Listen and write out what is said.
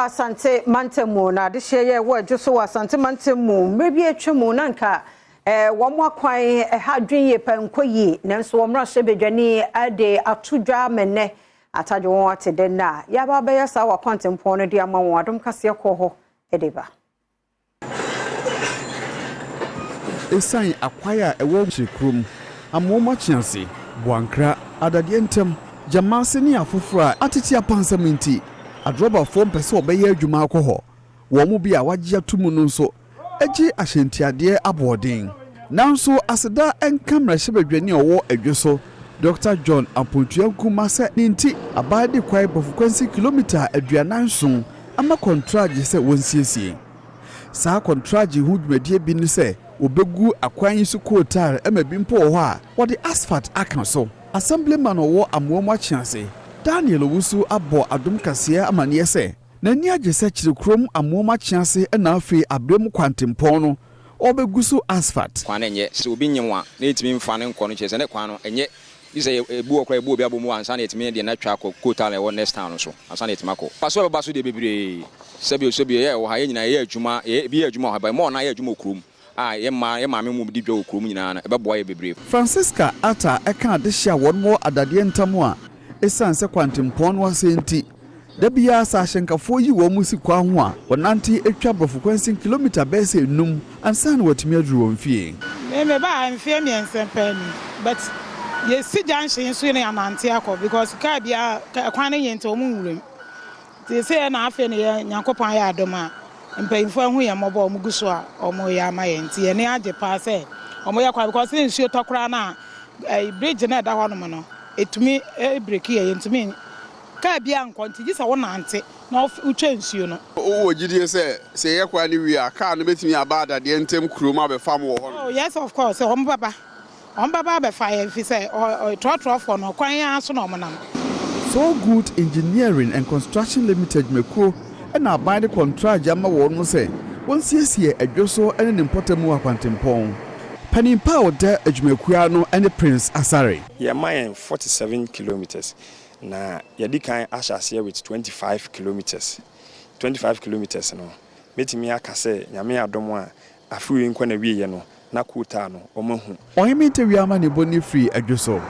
Asante mantam mu na adehyeɛ yɛ ɛwɔ adwo so wɔ Asante mantam mu mmerɛ bi atwa mu na nka wɔn akwan ɛha adwene yie pɛ nkɔ yie, nanso wɔn mmarahyɛbadwani de ato dwa ama nnɛ atadwe wɔn ate dɛ na yɛaba abɛyɛ saa wɔ akwantempɔn no de ama wɔn. Adom kaseɛ kɔ hɔ de ba. Esiane akwae a ɛwɔ Kyerekurom, Amoom Akyease, Boankra, Adadeɛ Ntam, Gyamaase ne afoforo a atete apansam nti, adrɔbafoɔ mpɛ sɛ wɔbɛyɛ adwuma akɔ hɔ. Wɔn mu bi a wɔagye ato mu no nso gye ahyɛntiadeɛ aboɔden. Nanso aseda nka mmarahyɛbadwani a ɔwɔ Adwo so, Dɔkta John Apontua Nkrumah sɛ ne nti aban de kwae Bɔfokwansi kilomita 47 ama kɔntragye sɛ wɔnsiesie. Saa kɔntragye ho dwumadie bi ne sɛ wɔbɛgu akwan yi so kootaar ma bi mpo wɔ hɔ a wɔde asphalt aka so. Assemblyman a ɔwɔ Amoamu Akyease, Daniel Owusu abɔ Adom Kaseɛ amaneɛ sɛ n'ani agye sɛ Kyerekurom Amoamu Akyease na afei Abrem kwantempɔn no wɔbɛgu so asphalt. Kwan no nyɛ sɛ obi nye wo a na yɛntumi mfa no nkɔ no, kyerɛ sɛ ne kwan no nyɛ gye sɛ yɛbu hɔ koraa, yɛbu obi abɔ mu ansa na yɛatumi de no atwa akɔ coal tar a ɛwɔ next town no so ansa na yɛatumi akɔ. Mfasoɔ a ɛbɛba so deɛ bebree, sɛbio sɛbio yɛyɛ wɔ ha, yɛn nyinaa yɛyɛ adwuma, yɛyɛ ebi yɛ adwuma wɔ ha but more no ara yɛ adwuma wɔ kurom a yɛn mma, yɛn maame mom di dwa wɔ kurom nyinaa no ɛbɛboa yɛn bebree. Francisca Arthur ka adehye a wɔn wɔ adadeɛ ntam a esiane sɛ kwantempɔn no asɛe nti, Da biara sɛ ahyɛnkafoɔ yi wɔn si kwan ho a, wɔnante twa borɔfo kwansin kilomita bɛyɛ sɛ nnum ansa na wɔatumi aduru wɔn fie. Me me baa ha mfeɛ mmiɛnsa pɛ ni but yɛsi junction yi so na yɛanante akɔ because car biara kwan no nyɛ nti wɔn nwura mu nti seesei na afei na yɛ Nyankopɔn ayɛ adom a mpanyinfoɔ ahu yɛn mmɔbɔ a wɔn gu so a wɔn reyɛ ama yɛn nti yɛn ani agye paa sɛ wɔn yɛ kwan because ne nsuo tɔ koraa no a bridge no a ɛda hɔ nom no ɛtumi breki yɛ yɛntumi Kaa biara nkɔ nti gye sɛ wonante na wotwa nsuo no. Wowɔ gyidie sɛ, sɛ yɛyɛ kwan no wie a, kaa no bɛtumi aba Adadeɛ ntam kurom abɛfa mo wɔ hɔ nom? Oh yes of course, wɔn bɛba. Wɔn bɛba abɛfa yɛn ɛfiri sɛ trɔtrɔfoɔ no kwan ara so na wɔnam. So Good Engineering and Construction Limited dwumakuo na aban de kɔntragye ama wɔn sɛ wɔnsiesie Adwo so ne ne mpɔtam akwantempɔn. Panin pa a ɔda adwumakuo ano ne Prince Asare. Yɛma yɛn 47 kilometres Na yɛadi kan ahyɛ aseɛ with 25 kilometres. 25 kilometres no, mɛtumi aka sɛ Nyame adom a, afe wei nkɔ n'awieɛ no, na quota no, wɔahu. Ɔhene Tawia amanebɔ no firi Adwo so.